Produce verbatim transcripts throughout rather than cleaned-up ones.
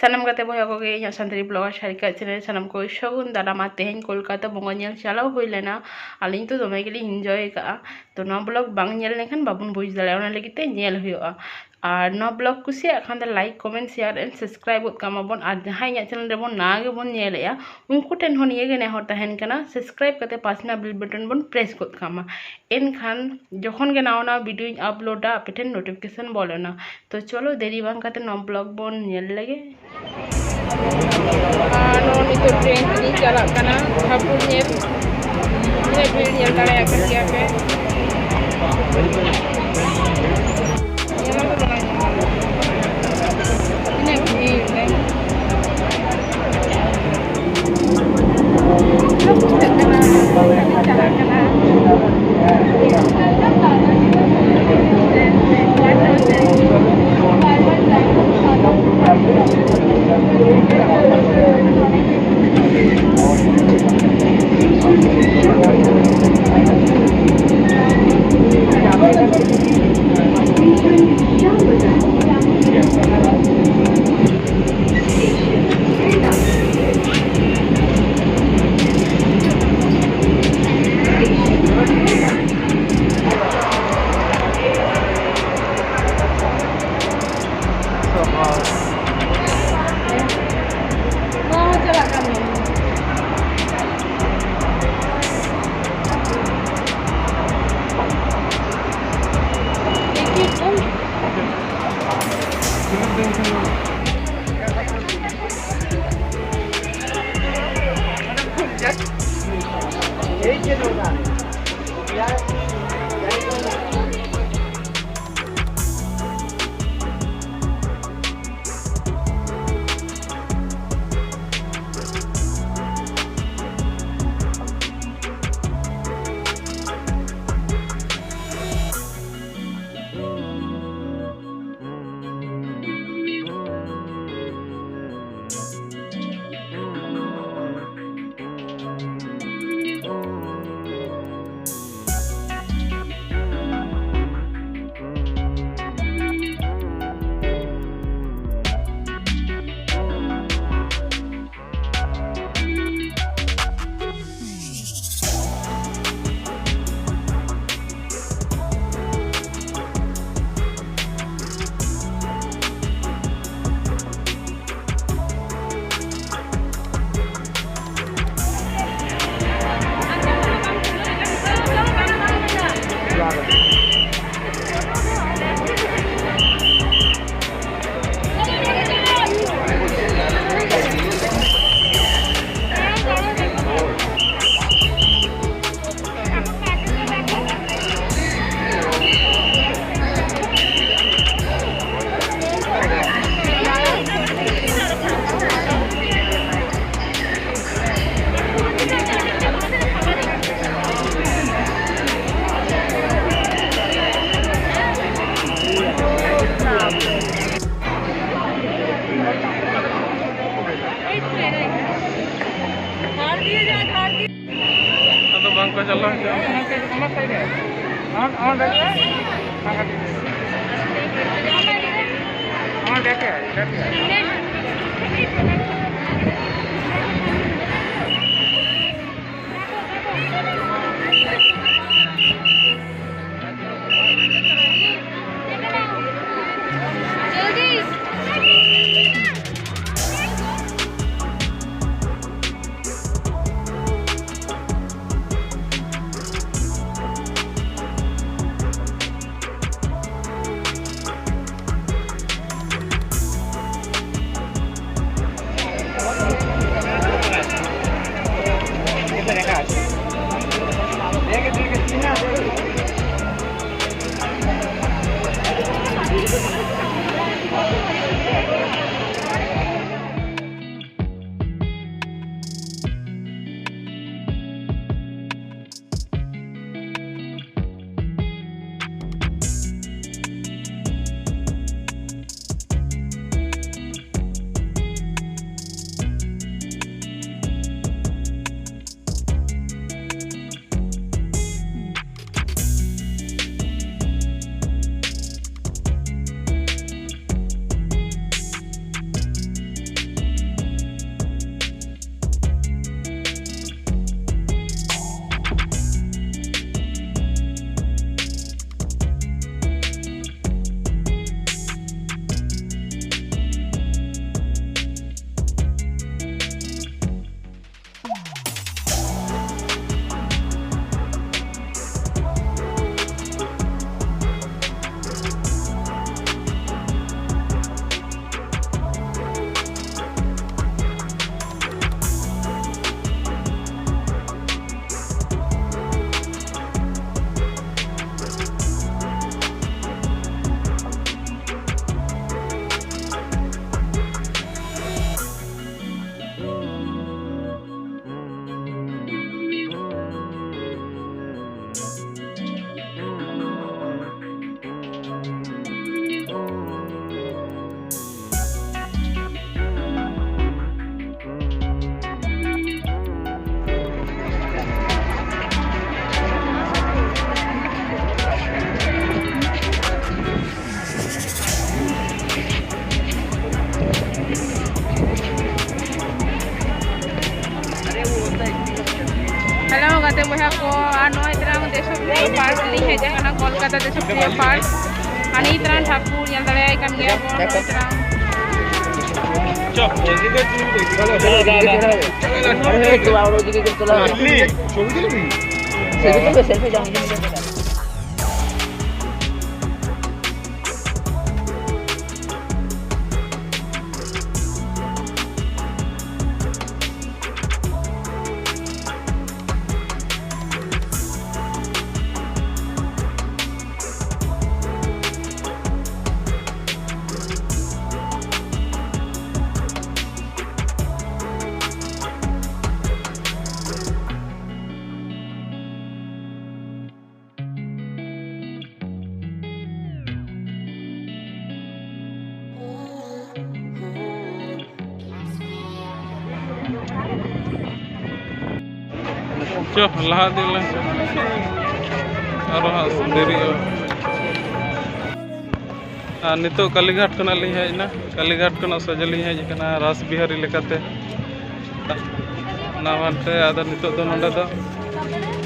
ᱥᱟᱱᱟᱢ ᱜᱟᱛᱮ ᱵᱚᱭᱦᱟ ᱠᱚᱜᱮ ᱤᱧᱟᱹᱜ ᱥᱟᱱᱛᱟᱲᱤ blogger ᱥᱟᱨᱤᱠᱟ channel ᱥᱟᱱᱟᱢ ᱠᱚ ᱥᱟᱹᱜᱩᱱ ᱫᱟᱨᱟᱢᱟ᱾ ᱛᱮᱦᱮᱧ ᱠᱳᱞᱠᱟᱛᱟ ᱵᱚᱸᱜᱟ ᱧᱮᱞ ᱪᱟᱞᱟᱣ ᱦᱩᱭ ᱞᱮᱱᱟ᱾ ᱟᱹᱞᱤᱧ ᱛᱚ ᱫᱚᱢᱮ ᱜᱮᱞᱤᱧ enjoy ᱟᱠᱟᱫᱼᱟ᱾ ᱛᱚ ᱱᱚᱣᱟ blog ᱵᱟᱝ ᱧᱮᱞ ᱞᱮᱱᱠᱷᱟᱱ ᱵᱟᱵᱚᱱ ᱵᱩᱡᱽ ᱫᱟᱲᱮᱭᱟᱜᱼᱟ, ᱚᱱᱟ ᱞᱟᱹᱜᱤᱫ ᱛᱮ ᱧᱮᱞ ᱦᱩᱭᱩᱜᱼᱟ᱾ ᱟᱨ ᱱᱚᱣᱟ blog ᱠᱩᱥᱤᱭᱟᱜ ᱠᱷᱟᱱ ᱫᱚ like, comment, share and subscribe ᱜᱚᱫ ᱠᱟᱜ ᱢᱟᱵᱚᱱ᱾ ᱟᱨ ᱡᱟᱦᱟᱸᱭ ᱤᱧᱟᱹᱜ channel ᱨᱮᱵᱚᱱ ᱱᱟᱣᱟ ᱜᱮᱵᱚᱱ ᱧᱮᱞᱮᱜᱼᱟ, ᱩᱱᱠᱩ ᱴᱷᱮᱱ ᱦᱚᱸ ᱱᱤᱭᱟᱹ ᱜᱮ ᱱᱮᱦᱚᱨ ᱛᱟᱦᱮᱱ ᱠᱟᱱᱟ, subscribe ᱠᱟᱛᱮ ᱯᱟᱥᱱᱟ bell button ᱵᱚᱱ press ᱜᱚᱫ ᱠᱟᱜ ᱢᱟ᱾ ᱮᱱᱠᱷᱟᱱ ᱡᱚᱠᱷᱚᱱ ᱜᱮ ᱱᱟᱣᱟ ᱱᱟᱣᱟ videoᱧ uploadᱟ, ᱟᱯᱮ ᱴᱷᱮᱱ notification ᱵᱚᱞᱚᱱᱟ᱾ ᱛᱚ ᱪᱚᱞᱚ ᱫᱮᱨᱤ ᱵᱟᱝ ᱠᱟᱛᱮ ᱱᱚᱣᱟ blog ᱵᱚᱱ ᱧᱮᱞ ᱞᱮᱜᱮ᱾ ᱟᱨ ᱱᱚᱜᱼᱚᱭ ᱱᱤᱛᱚᱜ train ᱛᱮᱞᱤᱧ ᱪᱟᱞᱟᱜ ᱠᱟᱱᱟ ᱴᱷᱟᱹᱠᱩᱨ ᱧᱮᱞ᱾ ᱛᱤᱱᱟᱹᱜ ᱵᱷᱤᱲ ᱧᱮᱞ ᱫᱟᱲᱮᱭᱟᱜ ᱠᱟᱱ ᱜᱮᱭᱟ ᱯᱮ᱾ ᱧᱮᱞ ᱫᱚ ᱵᱟᱝ ᱧᱮᱞ ᱜᱟᱱᱚᱜ ᱠᱟᱱᱟ᱾ ᱛᱤᱱᱟᱹᱜ ᱵᱷᱤᱲ ᱨᱮ᱾ ᱪᱟᱞᱟᱜ ᱠᱟᱱᱟ᱾ আমার আমার ব্যাগ আমার ব্যাগে আছে, ব্যাগে আছে। ᱠᱟᱛᱮ ᱫᱮᱥᱚᱯᱨᱤᱭᱟ ᱯᱟᱨᱠ᱾ ᱦᱟᱱᱮ ᱛᱨᱟᱱ ᱴᱷᱟᱠᱩᱨ ᱧᱮᱞ ᱫᱟᱲᱮᱭᱟᱭ ᱠᱟᱱ ᱜᱮᱭᱟ ᱵᱚᱱ, ᱱᱚᱜᱼᱚᱭ ᱛᱨᱟᱱ᱾ ᱪᱚ, ᱞᱟᱦᱟ ᱤᱫᱤᱜ ᱞᱮ᱾ ᱟᱨᱚ ᱦᱟᱸᱜ ᱫᱮᱨᱤᱜᱼᱟ᱾ ᱟᱨ ᱱᱤᱛᱚᱜ ᱠᱟᱞᱤᱜᱷᱟᱴ ᱠᱷᱚᱱᱟᱜ ᱞᱤᱧ ᱦᱮᱡ ᱮᱱᱟ᱾ ᱠᱟᱞᱤᱜᱷᱟᱴ ᱠᱷᱚᱱᱟᱜ ᱥᱚᱡᱷᱮ ᱞᱤᱧ ᱦᱮᱡ ᱟᱠᱟᱱᱟ ᱨᱟᱥ ᱵᱤᱦᱟᱨᱤ ᱞᱮᱠᱟᱛᱮ᱾ ᱱᱟᱣᱟ ᱛᱮ, ᱟᱫᱚ ᱱᱤᱛᱚᱜ ᱫᱚ ᱱᱚᱰᱮ ᱫᱚ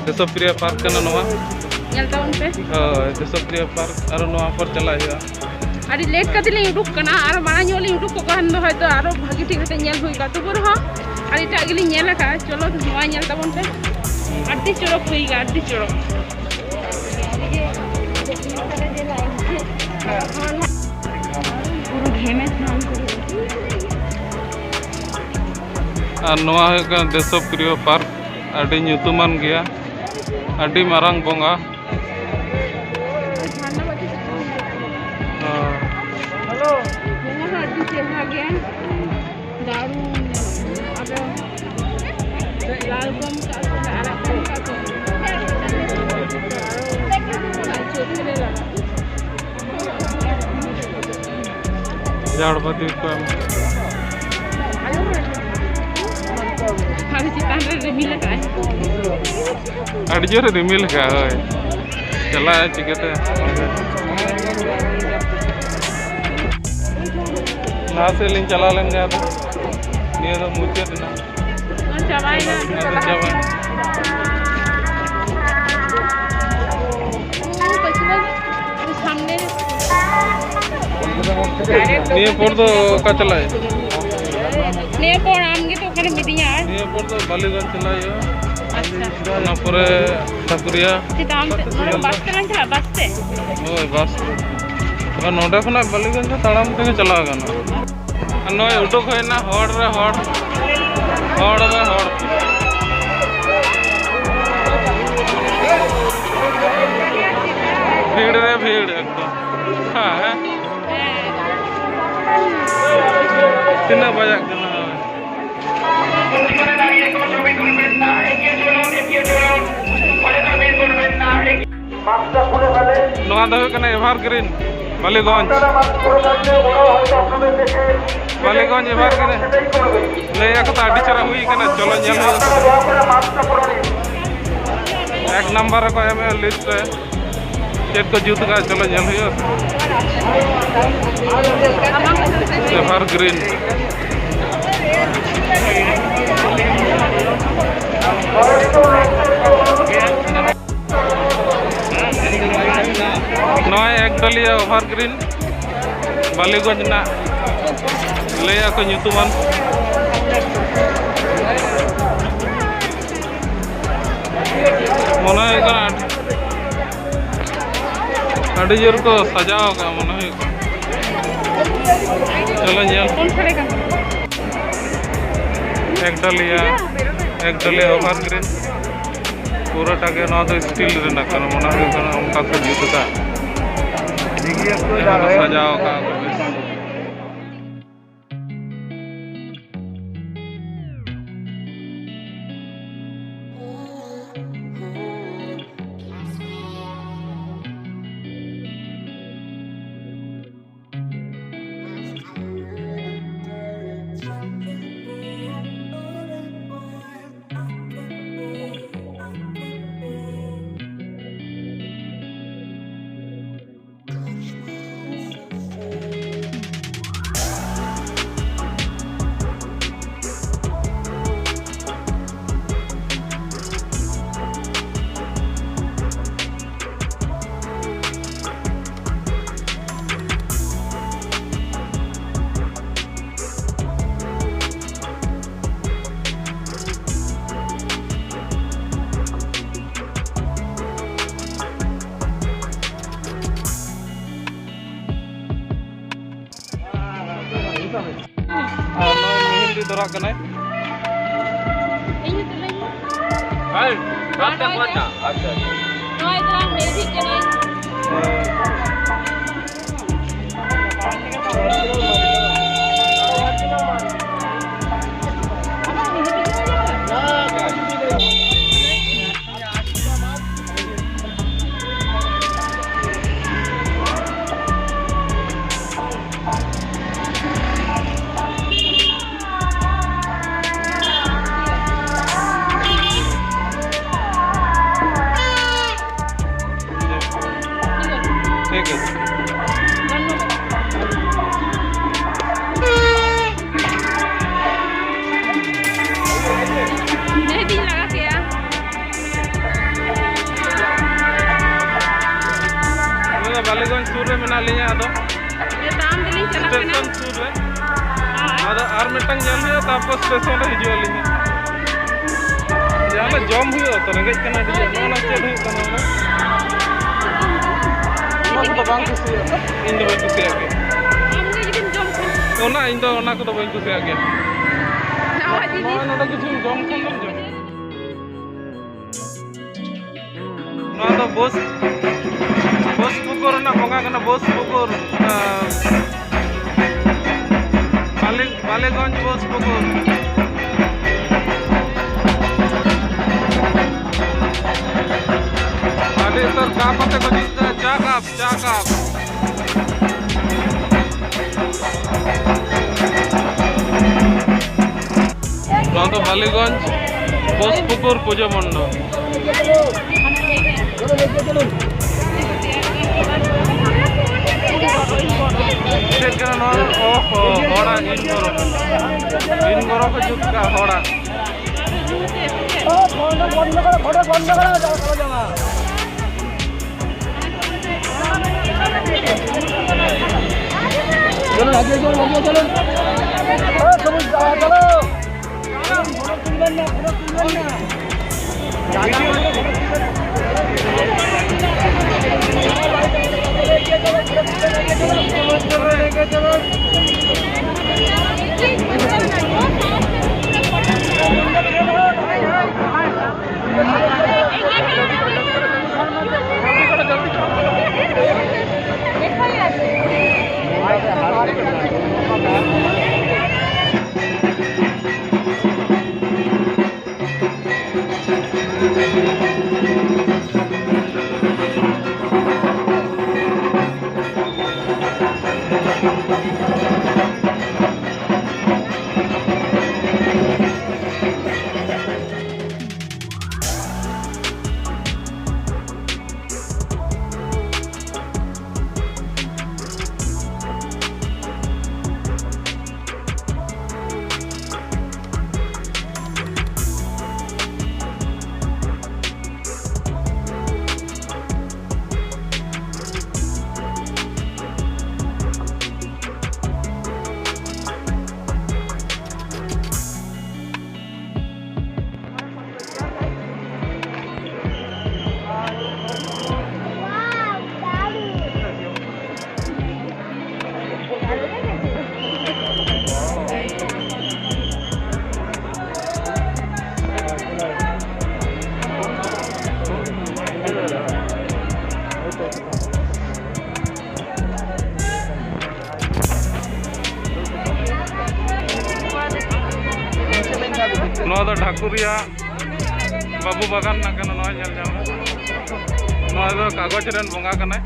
ᱫᱮᱥᱚᱯᱨᱤᱭᱟ ᱯᱟᱨᱠ ᱠᱟᱱᱟ ᱱᱚᱣᱟ᱾ ᱧᱮᱞ ᱛᱟᱵᱚᱱ ᱯᱮ᱾ ᱦᱳᱭ, ᱫᱮᱥᱚᱯᱨᱤᱭᱟ ᱯᱟᱨᱠ, ᱟᱨᱚ ᱱᱚᱣᱟ ᱯᱚᱨ ᱪᱟᱞᱟᱜ ᱦᱩᱭᱩᱜᱼᱟ᱾ ᱟᱹᱰᱤ ᱞᱮᱴ ᱠᱟᱛᱮ ᱞᱤᱧ ᱩᱰᱩᱠ ᱠᱟᱱᱟ, ᱟᱨᱚ ᱢᱟᱲᱟᱝ ᱧᱚᱜ ᱞᱤᱧ ᱩᱰᱩᱠ ᱠᱚᱜ ᱠᱷᱟᱱ ᱫᱚ ᱦᱚᱭᱛᱳ ᱟᱨᱚ ᱵᱷᱟᱹᱜᱤ ᱴᱷᱤᱠ ᱠᱟᱛᱮ ᱧᱮᱞ ᱦᱩᱭ ᱠᱚᱜᱼᱟ᱾ ᱛᱚᱵᱩ ᱨᱮᱦᱚᱸ ᱟᱹᱰᱤᱴᱟᱜ ᱜᱮᱞᱤᱧ ᱧᱮᱞ ᱟᱠᱟᱫᱼᱟ᱾ ᱪᱚᱞᱚ ᱱᱚᱣᱟ ᱧᱮᱞ ᱛᱟᱵᱚᱱ ᱯᱮ, ᱟᱹᱰᱤ ᱪᱚᱨᱚᱠ ᱦᱩᱭ ᱠᱟᱱᱟ, ᱟᱹᱰᱤ ᱪᱚᱨᱚᱠ᱾ ᱯᱩᱨᱟᱹ ᱜᱷᱮᱢᱮ ᱥᱱᱟᱱ ᱠᱚᱨᱮ᱾ ᱟᱨ ᱱᱚᱣᱟ ᱦᱩᱭᱩᱜ ᱠᱟᱱᱟ ᱫᱮᱥᱚᱯᱨᱤᱭᱚ ᱯᱟᱨᱠ, ᱟᱹᱰᱤ ᱧᱩᱛᱩᱢᱟᱱ ᱜᱮᱭᱟ, ᱟᱹᱰᱤ ᱢᱟᱨᱟᱝ ᱵᱚᱸᱜᱟ᱾ ᱦᱮᱸ᱾ ᱱᱚᱣᱟ ᱦᱚᱸ ᱟᱹᱰᱤ ᱪᱮᱦᱨᱟ ᱜᱮ, ᱫᱟᱨᱩᱱ ᱧᱮᱞᱚᱜ ᱠᱟᱱᱟ᱾ ᱟᱫᱚ ᱞᱟᱞ ᱠᱚ ᱮᱢ ᱠᱟᱜ ᱠᱚ, ᱟᱨᱟᱜ ᱠᱚ ᱮᱢ ᱠᱟᱜ ᱠᱚ, ᱟᱨ ᱪᱮᱫ ᱠᱚ ᱞᱟᱜᱟᱜ ᱠᱟᱱᱟ? ᱡᱷᱟᱲ ᱵᱟᱹᱛᱤ ᱠᱚ ᱮᱢ᱾ ᱟᱞᱮ ᱪᱮᱛᱟᱱ ᱨᱮ ᱨᱤᱢᱤᱞ ᱟᱠᱟᱫᱼᱟᱭ᱾ ᱟᱹᱰᱤ ᱡᱳᱨᱮ ᱨᱤᱢᱤᱞ ᱟᱠᱟᱫᱼᱟ, ᱦᱳᱭ᱾ ᱪᱟᱞᱟᱜᱼᱟ ᱪᱤᱠᱟᱹᱛᱮ? ᱞᱟᱦᱟ ᱥᱮᱫ ᱞᱤᱧ ᱪᱟᱞᱟᱣ ᱞᱮᱱ ᱜᱮ, ᱟᱫᱚ ᱱᱤᱭᱟᱹ ᱫᱚ ᱢᱩᱪᱟᱹᱫ ᱮᱱᱟ᱾ ᱪᱟᱵᱟᱭᱮᱱᱟ᱾ ᱟᱫᱚ ᱪᱟᱵᱟᱭᱮᱱᱟ᱾ ᱳ, ᱯᱟᱹᱪᱷᱞᱟᱹ ᱱᱤᱭᱟᱹ ᱯᱚᱨ ᱫᱚ ᱚᱠᱟ ᱪᱟᱞᱟᱜ ᱦᱩᱭᱩᱜᱼᱟ? ᱱᱤᱭᱟᱹ ᱯᱚᱨ ᱟᱢ ᱜᱮ ᱛᱚ ᱚᱠᱟᱨᱮᱢ ᱤᱫᱤᱧᱟ ᱟᱨ? ᱱᱤᱭᱟᱹ ᱯᱚᱨ ᱫᱚ ᱵᱟᱞᱤᱜᱚᱸᱡᱽ ᱪᱟᱞᱟᱜ ᱦᱩᱭᱩᱜᱼᱟ᱾ ᱟᱪᱪᱷᱟ᱾ ᱚᱱᱟ ᱯᱚᱨᱮ ᱴᱷᱟᱹᱠᱩᱨᱤᱭᱟ᱾ ᱪᱮᱫ ᱟᱢ ᱛᱮ, ᱱᱚᱰᱮ ᱵᱟᱥ ᱛᱮᱞᱟᱝ ᱪᱟᱞᱟᱜᱼᱟ, ᱵᱟᱥ ᱛᱮ? ᱦᱳᱭ, ᱵᱟᱥ ᱛᱮ᱾ ᱟᱨ ᱱᱚᱰᱮ ᱠᱷᱚᱱᱟᱜ ᱵᱟᱞᱤᱜᱚᱸᱡᱽ ᱫᱚ ᱛᱟᱲᱟᱢ ᱛᱮᱜᱮ ᱪᱟᱞᱟᱣ ᱜᱟᱱᱚᱜᱼᱟ᱾ ᱟᱨ ᱱᱚᱜᱼᱚᱭ ᱩᱰᱩᱠ ᱦᱩᱭᱱᱟ ᱦᱚᱲ ᱨᱮ ᱦᱚᱲ, ᱦᱚᱲ ᱨᱮ ᱦᱚᱲ, ᱵᱷᱤᱲ ᱨᱮ ᱵᱷᱤᱲ ᱮᱠᱫᱚᱢ᱾ ᱦᱮᱸ, ᱦᱮᱸ᱾ ᱛᱤᱱᱟᱹᱜ ᱵᱟᱡᱟᱜ ᱠᱟᱱᱟ? ᱱᱚᱣᱟ ᱫᱚ ᱦᱩᱭᱩᱜ ᱠᱟᱱᱟ ᱮᱵᱷᱟᱨᱜᱨᱤᱱ ᱵᱟᱞᱤᱜᱚᱸᱡᱽ᱾ ᱵᱟᱞᱤᱜᱚᱸᱡᱽ ᱮᱵᱷᱟᱨᱜᱨᱤᱱ ᱞᱟᱹᱭ ᱟᱠᱚ ᱛᱚ ᱟᱹᱰᱤ ᱪᱮᱦᱨᱟ ᱦᱩᱭ ᱠᱟᱱᱟ, ᱪᱚᱞᱚ ᱧᱮᱞ ᱦᱩᱭᱩᱜᱼᱟ᱾ ᱮᱠ ᱱᱟᱢᱵᱟᱨ ᱨᱮᱠᱚ ᱮᱢ ᱮᱜᱼᱟ ᱞᱤᱥᱴ ᱨᱮ᱾ ᱪᱮᱫ ᱠᱚ ᱡᱩᱛ ᱠᱟᱜᱼᱟ, ᱪᱚᱞᱚ ᱧᱮᱞ ᱦᱩᱭᱩᱜᱼᱟ᱾ ᱮᱵᱷᱟᱨᱜᱨᱤᱱ᱾ ᱱᱚᱜᱼᱚᱭ ᱮᱠᱰᱟᱹᱞᱤᱭᱟ ᱮᱵᱷᱟᱨᱜᱨᱤᱱ ᱵᱟᱞᱤᱜᱚᱸᱡᱽ ᱨᱮᱱᱟᱜ ᱞᱟᱹᱭ ᱟᱠᱚ ᱧᱩᱛᱩᱢᱟᱱ᱾ ᱢᱚᱱᱮ ᱦᱩᱭᱩᱜ ᱠᱟᱱᱟ ᱟᱹᱰᱤ ᱡᱳᱨ ᱠᱚ ᱥᱟᱡᱟᱣ ᱟᱠᱟᱫᱼᱟ, ᱢᱚᱱᱮ ᱦᱩᱭᱩᱜ ᱠᱟᱱᱟ᱾ ᱪᱚᱞᱚ ᱧᱮᱞ᱾ ᱮᱠᱰᱟᱹᱞᱤᱭᱟ, ᱮᱠᱰᱟᱹᱞᱤᱭᱟ ᱮᱵᱷᱟᱨᱜᱨᱤᱱ ᱯᱩᱨᱟᱹᱴᱟ ᱜᱮ ᱱᱚᱣᱟ ᱫᱚ ᱥᱴᱤᱞ ᱨᱮᱱᱟᱜ ᱠᱟᱱᱟ, ᱢᱚᱱᱮ ᱦᱩᱭᱩᱜ ᱠᱟᱱᱟ ᱚᱱᱠᱟ ᱠᱚ ᱡᱩᱛ ᱟᱠᱟᱫ᱾ ᱡᱟᱦᱟᱸ ᱠᱚ ᱥᱟᱡᱟᱣ ᱟᱠᱟᱫ ᱠᱚ ᱵᱮᱥ᱾ ᱟᱨ ᱱᱚᱜᱼᱚᱭ ᱢᱤᱦᱩᱞ ᱫᱤ ᱫᱚᱨᱟᱜ ᱠᱟᱱᱟᱭ᱾ ᱤᱧ ᱦᱚᱸ ᱛᱩᱞᱟᱹᱧ ᱢᱮ᱾ ᱦᱳᱭ, ᱟᱯᱮ ᱠᱚ ᱟᱪᱪᱷᱟ, ᱟᱪᱪᱷᱟ᱾ ᱱᱚᱜᱼᱚᱭ ᱫᱚ ᱢᱤᱦᱩᱞ ᱫᱤ ᱠᱟᱱᱟᱭ᱾ ᱴᱷᱤᱠ ᱟᱪᱷᱮ᱾ ᱢᱮᱦᱫᱤᱧ ᱞᱟᱜᱟ ᱠᱮᱜᱼᱟ᱾ ᱱᱚᱣᱟ ᱫᱚ ᱵᱟᱞᱤᱜᱚᱸᱡᱽ ᱥᱩᱨ ᱨᱮ ᱢᱮᱱᱟᱜ ᱞᱤᱧᱟ, ᱟᱫᱚ ᱛᱟᱲᱟᱢ ᱛᱮᱞᱤᱧ ᱪᱟᱞᱟᱜ ᱠᱟᱱᱟ᱾ ᱥᱴᱮᱥᱚᱱ ᱥᱩᱨ ᱨᱮ᱾ ᱦᱳᱭ᱾ ᱟᱫᱚ ᱟᱨ ᱢᱤᱫᱴᱟᱝ ᱧᱮᱞ ᱦᱩᱭᱩᱜᱼᱟ, ᱛᱟᱨᱯᱚᱨ ᱥᱴᱮᱥᱚᱱ ᱨᱮ ᱦᱤᱡᱩᱜ ᱟᱹᱞᱤᱧ ᱦᱟᱸᱜ᱾ ᱡᱟᱦᱟᱸ ᱨᱮ ᱡᱚᱢ ᱦᱩᱭᱩᱜᱼᱟ ᱛᱚ, ᱨᱮᱸᱜᱮᱡ ᱠᱟᱱᱟ ᱟᱹᱰᱤ ᱡᱳᱨ᱾ ᱱᱚᱣᱟ ᱪᱮᱫ ᱦᱩᱭᱩᱜ ᱠᱟᱱᱟ ᱚᱱᱟ? ᱚᱱᱟ ᱠᱚᱫᱚ ᱵᱟᱝ ᱠᱩᱥᱤᱭᱟᱜᱼᱟ᱾ ᱤᱧ ᱫᱚ ᱵᱟᱹᱧ ᱠᱩᱥᱤᱭᱟᱜ ᱜᱮᱭᱟ᱾ ᱟᱢ ᱜᱮ ᱡᱩᱫᱤᱢ ᱡᱚᱢ ᱠᱷᱟᱱ᱾ ᱚᱱᱟ, ᱤᱧ ᱫᱚ ᱚᱱᱟ ᱠᱚᱫᱚ ᱵᱟᱹᱧ ᱠᱩᱥᱤᱭᱟᱜ ᱜᱮᱭᱟ᱾ ᱱᱟᱣᱟ ᱡᱤᱱᱤᱥ᱾ ᱱᱚᱜᱼᱚᱭ ᱱᱚᱰᱮ ᱠᱤᱪᱷᱩᱢ ᱡᱚᱢ ᱠᱷᱟᱱ ᱫᱚᱢ ᱡᱚᱢ᱾ ᱱᱚᱣᱟ ᱫᱚ ᱵᱳᱥ, ᱵᱳᱥ ᱯᱩᱠᱩᱨ ᱨᱮᱱᱟᱜ ᱵᱚᱸᱜᱟ ᱠᱟᱱᱟ, ᱵᱳᱥ ᱯᱩᱠᱩᱨ, ᱟᱸ, ᱵᱟᱞᱤ-, ᱵᱟᱞᱤᱜᱚᱸᱡᱽ ᱵᱳᱥ ᱯᱩᱠᱩᱨ᱾ ᱟᱹᱰᱤ ᱩᱛᱟᱹᱨ ᱠᱟᱯ ᱟᱛᱮ ᱠᱚ ᱡᱩᱛ ᱫᱟ, ᱪᱟ ᱠᱟᱯ, ᱪᱟ ᱠᱟᱯ᱾ ᱱᱚᱣᱟ ᱫᱚ ᱵᱟᱞᱤᱜᱚᱸᱡᱽ ᱵᱳᱥ ᱯᱩᱠᱩᱨ ᱯᱩᱡᱟᱹ ᱢᱚᱱᱰᱚᱯ᱾ ᱪᱮᱫ ᱠᱟᱱᱟ ᱱᱚᱣᱟ ᱫᱚ? ᱚᱦᱚ, ᱦᱚᱲᱟᱜ ᱤᱱ ᱵᱚᱨᱚ, ᱤᱱ ᱵᱚᱨᱚ ᱠᱚ ᱡᱩᱛ ᱠᱟᱜᱼᱟ ᱦᱚᱲᱟᱜ᱾ চলো, এগিয়ে চলো, এগিয়ে চলো। এ, সবুজ, আ, চলো। ᱱᱚᱣᱟ ᱫᱚ ᱰᱷᱟᱠᱩᱨᱤᱭᱟ ᱵᱟᱹᱵᱩ ᱵᱟᱜᱟᱱ ᱨᱮᱱᱟᱜ ᱠᱟᱱᱟ᱾ ᱱᱚᱣᱟ ᱧᱮᱞ ᱧᱟᱢ ᱢᱮ, ᱱᱚᱣᱟ ᱫᱚ ᱠᱟᱜᱚᱡᱽ ᱨᱮᱱ ᱵᱚᱸᱜᱟ ᱠᱟᱱᱟᱭ᱾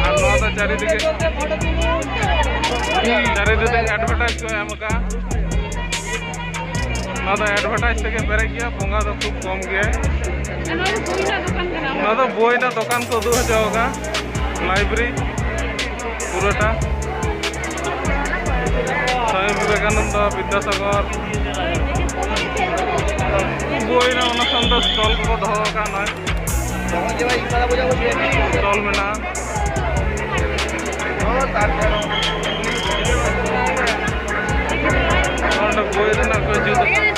ᱟᱨ ᱱᱚᱣᱟ ᱫᱚ ᱪᱟᱨᱤᱫᱤᱠᱮ, ᱪᱟᱨᱤᱫᱤᱠᱮ ᱮᱰᱵᱷᱮᱴᱟᱭᱤᱡᱽ ᱠᱚ ᱮᱢ ᱟᱠᱟᱫᱼᱟ᱾ ᱱᱚᱣᱟ ᱫᱚ ᱮᱰᱵᱷᱮᱴᱟᱭᱤᱡᱽ ᱛᱮᱜᱮ ᱯᱮᱨᱮᱡ ᱜᱮᱭᱟ, ᱵᱚᱸᱜᱟ ᱫᱚ ᱠᱷᱩᱵ ᱠᱚᱢ ᱜᱮᱭᱟᱭ᱾ ᱱᱚᱣᱟ ᱫᱚ ᱵᱳᱭ ᱨᱮᱱᱟᱜ ᱫᱚᱠᱟᱱ ᱠᱟᱱᱟ᱾ ᱱᱚᱣᱟ ᱫᱚ ᱵᱳᱭ ᱨᱮᱱᱟᱜ ᱫᱚᱠᱟᱱ ᱠᱚ ᱩᱫᱩᱜ ᱦᱚᱪᱚ ᱟᱠᱟᱫᱼᱟ, ᱞᱟᱭᱵᱨᱮᱨᱤ ᱯᱩᱨᱟᱹᱴᱟ᱾ ᱥᱟᱢᱤ ᱵᱤᱵᱮᱠᱟᱱᱚᱱᱫᱚ, ᱵᱤᱫᱽᱫᱟᱥᱟᱜᱚᱨ, ᱵᱳᱭ ᱨᱮᱱᱟᱜ ᱚᱱᱟ ᱥᱟᱶᱛᱮ ᱥᱴᱚᱞ ᱠᱚᱠᱚ ᱫᱚᱦᱚ ᱟᱠᱟᱫᱼᱟ᱾ ᱱᱚᱜᱼᱚᱭ ᱥᱴᱚᱞ ᱢᱮᱱᱟᱜᱼᱟ᱾ ᱱᱚᱰᱮ ᱵᱳᱭ ᱨᱮᱱᱟᱜ ᱠᱚ ᱡᱩᱛ ᱟᱠᱟᱫᱼᱟ᱾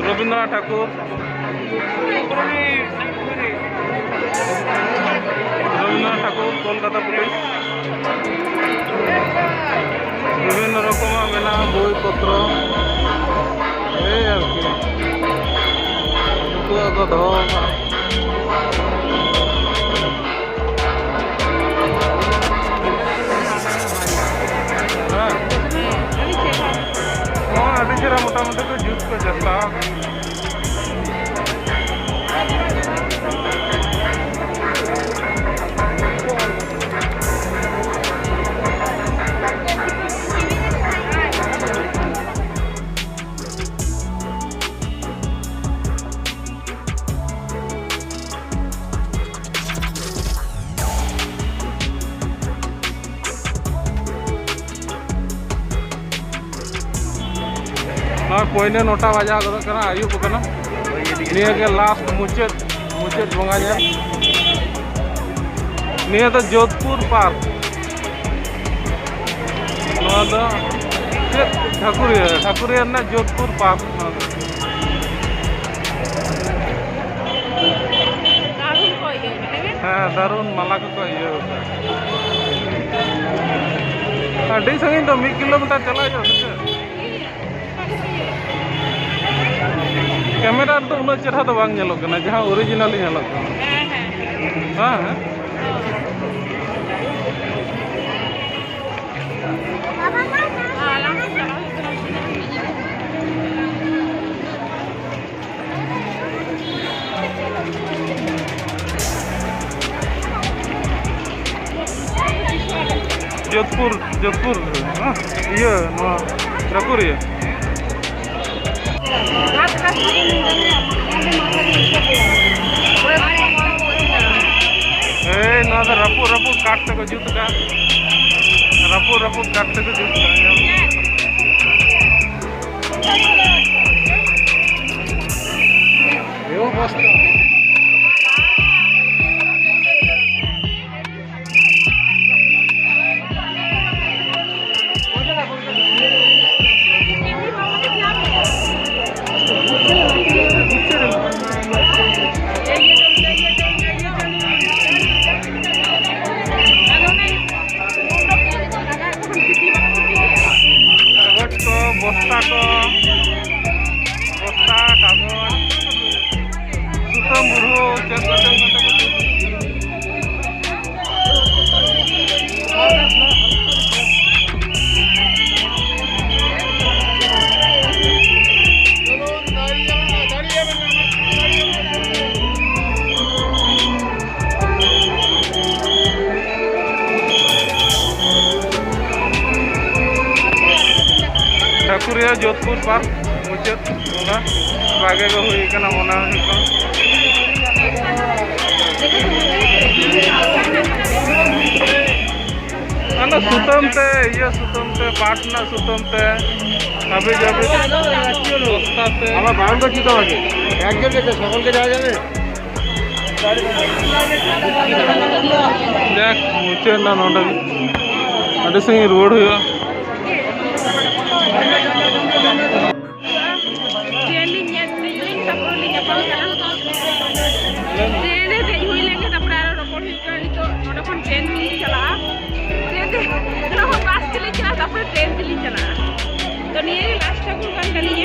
ᱨᱚᱵᱤᱱᱫᱨᱚᱱᱟᱛᱷ ᱴᱷᱟᱠᱩᱨ, ᱨᱚᱵᱤᱱᱫᱨᱚᱱᱟᱛᱷ ᱴᱷᱟᱠᱩᱨ, ᱠᱳᱞᱠᱟᱛᱟ ᱯᱩᱞᱤᱥ, ᱵᱤᱵᱷᱤᱱᱱᱚ ᱨᱚᱠᱚᱢᱟᱜ ᱢᱮᱱᱟᱜᱼᱟ, ᱵᱳᱭ ᱯᱚᱛᱨᱚ, ᱮᱭ ᱟᱨᱠᱤ, ᱩᱱᱠᱩᱣᱟᱜ ᱠᱚ ᱫᱚᱦᱚ ᱟᱠᱟᱫᱼᱟ᱾ ᱦᱮᱸ, ᱱᱚᱣᱟ ᱟᱹᱰᱤ ᱪᱮᱦᱨᱟ ᱢᱚᱴᱟᱢᱩᱴᱤ ᱠᱚ ᱡᱩᱛ ᱠᱚ ᱪᱮᱥᱴᱟ ᱟᱠᱟᱫᱼᱟ᱾ ᱱᱚᱜᱼᱚᱭ ᱯᱳᱭᱞᱳ ᱱᱚᱴᱟ ᱵᱟᱡᱟᱣ ᱜᱚᱫᱚᱜ ᱠᱟᱱᱟ, ᱟᱹᱭᱩᱵ ᱠᱟᱱᱟ᱾ ᱱᱤᱭᱟᱹ ᱜᱮ ᱞᱟᱥᱴ, ᱢᱩᱪᱟᱹᱫ, ᱢᱩᱪᱟᱹᱫ ᱵᱚᱸᱜᱟ ᱧᱮᱞ᱾ ᱱᱤᱭᱟᱹ ᱫᱚ ᱡᱳᱫᱷᱯᱩᱨ ᱯᱟᱨᱠ᱾ ᱱᱚᱣᱟ ᱫᱚ ᱪᱮᱫ? ᱴᱷᱟᱹᱠᱩᱨᱤᱭᱟᱹ, ᱴᱷᱟᱹᱠᱩᱨᱤᱭᱟᱹ ᱨᱮᱱᱟᱜ ᱡᱳᱫᱷᱯᱩᱨ ᱯᱟᱨᱠ ᱱᱚᱣᱟ ᱫᱚ᱾ ᱫᱟᱨᱩᱱ ᱠᱚ ᱤᱭᱟᱹ ᱠᱟᱱᱟ, ᱦᱮᱸ? ᱦᱮᱸ, ᱫᱟᱨᱩᱱ ᱢᱟᱞᱟ ᱠᱚᱠᱚ ᱤᱭᱟᱹ ᱟᱠᱟᱫᱼᱟ᱾ ᱟᱹᱰᱤ ᱥᱟᱺᱜᱤᱧ ᱫᱚ, ᱢᱤᱫ ᱠᱤᱞᱳᱢᱤᱴᱟᱨ ᱪᱟᱞᱟᱜ ᱦᱩᱭᱩᱜᱼᱟ ᱥᱮ ᱪᱮᱫ? ᱠᱮᱢᱮᱨᱟ ᱨᱮᱫᱚ ᱩᱱᱟᱹᱜ ᱪᱮᱦᱨᱟ ᱫᱚ ᱵᱟᱝ ᱧᱮᱞᱚᱜ ᱠᱟᱱᱟ, ᱡᱟᱦᱟᱸ ᱚᱨᱤᱡᱤᱱᱟᱞ ᱧᱮᱞᱚᱜ ᱠᱟᱱᱟ᱾ ᱦᱮᱸ, ᱦᱮᱸ᱾ ᱦᱮᱸ, ᱦᱮᱸ᱾ ᱡᱳᱫᱷᱯᱩᱨ, ᱡᱳᱫᱷᱯᱩᱨ, ᱦᱮᱸ? ᱤᱭᱟᱹ, ᱱᱚᱣᱟ ᱨᱟᱭᱯᱩᱨ, ᱤᱭᱟᱹ᱾ ᱮᱭ, ᱱᱚᱣᱟ ᱫᱚ ᱨᱟᱹᱯᱩᱫ ᱨᱟᱹᱯᱩᱫ ᱠᱟᱴ ᱛᱮᱠᱚ ᱡᱩᱛ ᱠᱟᱜᱼᱟ᱾ ᱨᱟᱹᱯᱩᱫ ᱨᱟᱹᱯᱩᱫ ᱠᱟᱴ ᱛᱮᱠᱚ ᱡᱩᱛ ᱠᱟᱜᱼᱟ᱾ ᱠᱟᱜᱚᱡᱽ ᱠᱚ, ᱵᱚᱥᱛᱟ ᱠᱚ, ᱵᱚᱥᱛᱟ, ᱠᱟᱜᱚᱡᱽ, ᱥᱩᱛᱟᱹᱢ ᱵᱩᱨᱦᱩ, ᱪᱮᱫ ᱠᱚᱪᱚᱝ ᱠᱟᱛᱮ ᱠᱚ ᱡᱩᱛ᱾ ᱴᱷᱟᱹᱠᱩᱨᱤᱭᱟᱹ ᱡᱳᱫᱷᱯᱩᱨ ᱯᱟᱨᱠ ᱢᱩᱪᱟᱹᱫ ᱵᱚᱸᱜᱟ ᱵᱷᱟᱜᱮ ᱜᱮ ᱦᱩᱭ ᱠᱟᱱᱟ, ᱢᱚᱱᱮ ᱦᱩᱭᱩᱜ ᱠᱟᱱᱟ᱾ ᱚᱱᱟ ᱥᱩᱛᱟᱹᱢ ᱛᱮ, ᱤᱭᱟᱹ ᱥᱩᱛᱟᱹᱢ ᱛᱮ, ᱯᱟᱴ ᱨᱮᱱᱟᱜ ᱥᱩᱛᱟᱹᱢ ᱛᱮ, ᱦᱟᱹᱵᱤ ᱡᱟᱹᱵᱤ ᱵᱚᱥᱛᱟ ᱛᱮ᱾ আমার বারান্দা কি তোমাকে? একজনকে তো সকলকে দেওয়া যাবে? যাক, মুছে না নটা। আরে, সেই রোড হইয়া। ᱴᱨᱮᱱ ᱞᱤᱧ ᱧᱮᱞ ᱞᱤᱧ, ᱛᱟᱨᱯᱚᱨ ᱞᱤᱧ ᱧᱟᱯᱟᱢ ᱠᱟᱱᱟ᱾ ᱴᱨᱮᱱ ᱨᱮ ᱫᱮᱡ ᱦᱩᱭ ᱞᱮᱱ ᱜᱮ, ᱛᱟᱨᱯᱚᱨᱮ ᱟᱨᱚ ᱨᱚᱯᱚᱲ ᱦᱩᱭᱩᱜ ᱠᱟᱱᱟ᱾ ᱱᱤᱛᱚᱜ ᱱᱚᱰᱮ ᱠᱷᱚᱱ ᱴᱨᱮᱱ ᱛᱮᱞᱤᱧ ᱪᱟᱞᱟᱜᱼᱟ᱾ ᱴᱨᱮᱱ ᱛᱮ, ᱱᱚᱰᱮ ᱠᱷᱚᱱ ᱵᱟᱥ ᱛᱮᱞᱤᱧ ᱪᱟᱞᱟᱜᱼᱟ, ᱛᱟᱨᱯᱚᱨᱮ ᱴᱨᱮᱱ ᱛᱮᱞᱤᱧ ᱪᱟᱞᱟᱜᱼᱟ᱾ ᱛᱚ ᱱᱤᱭᱟᱹ ᱜᱮ ᱞᱟᱥᱴ ᱴᱷᱟᱹᱠᱩᱨ ᱜᱟᱲ ᱛᱟᱹᱞᱤᱧ᱾